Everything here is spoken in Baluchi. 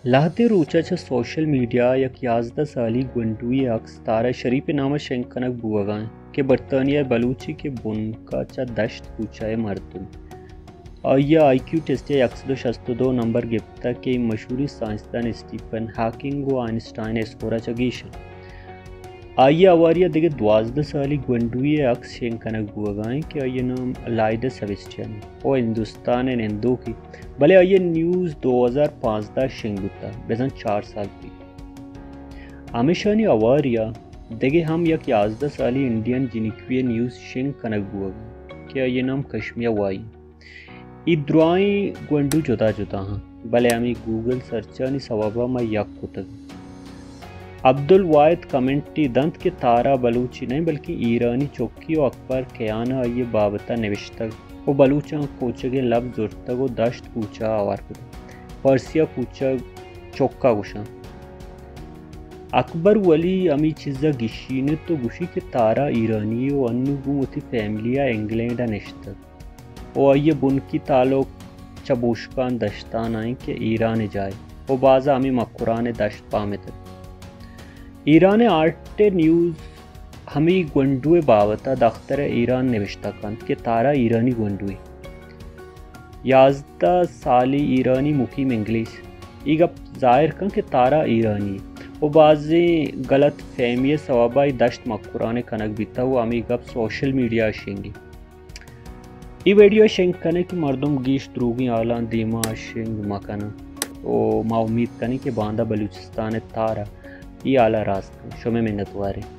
لہتے روچا چہ سوشل میڈیا یک یازدہ سالی گونڈوی عکس تارا شریف نام شنگ کنگ بوگا انت کہ برطانیہ بلوچی کہ بنکا چہ دشت کوچہ مردم۔ آئی آئی کیو ٹیسٹ یک سد و شست و دو نمبر گپتگ کہ مشہوری سائنسدان اسٹیفن ہاکنگ و آئنسٹائن اسکورا چہ گیش انت۔ آئی ء ہواری ء دگہ دوازدہ سالی گونڈوی ء عکس شنگ کنگ بوگا انت کہ آئی ء نام لائدہ سبسٹین و ہندوستان ء نندوکے، بلے آئی ء نیوز دو ہزار پانزدہ شنگ بوتگ، بزاں چار سال پیش۔ ہمیشانی ہواری ء دگہ ہم یک یازدہ سالی انڈین جنکوی ء نیوز شنگ کنگ بوگ انت کہ آئی ء نام کشمیا وائی۔ اے درائیں گونڈو جدا جدا ہاں، بلے ہمے گوگل سرچانی سوبا ما یک کتگ۔ عبدالواحد کمنٹی دنت کہ تارا بلوچی نہ بلکیں ایرانی چکی و اکبر کیان آئی بابتا نوشتگ و بلوچاں کوچگیں لبز زرتگ و دشت کوچہ آوار کتگ۔ فارسیا کوچگ چکا گوشاں۔ اکبر ولی ہمے چیزا گشینت و گوشی کہ تارا ایرانی و انو گوں وتی فیملیا انگلینڈا نشتگ۔ و آئی ء بنکی تعلق چہ بوشکان دشتان ء انت کہ ایران ء جاہ ء و بازا ہمے مکران ء دشت پہمتگ۔ ایران ء آرٹ ء نیوز ہمے گونڈو ء بابت ء دختر ء ایران نوشتہ کنت کہ تارا ایرانی گونڈوے، یازدہ سالی ایرانی مقیم انگلیس۔ اے گپ ظاہر کن کہ تارا ایرانی و بازیں غلط فہمی ء سوب ء اے دشت مکران ء کنگ بیتگ و ہمے گپ سوشل میڈیا ء شنگ انت۔ اے ویڈیو ء شنگ کنیں کہ مردم گیش دروگیں حالاں دیما شنگ مہ کناں و ما امید کنیں کہ باندا بلوچستان ء تارا اے حالا راست کن۔ شمئے منتواریں۔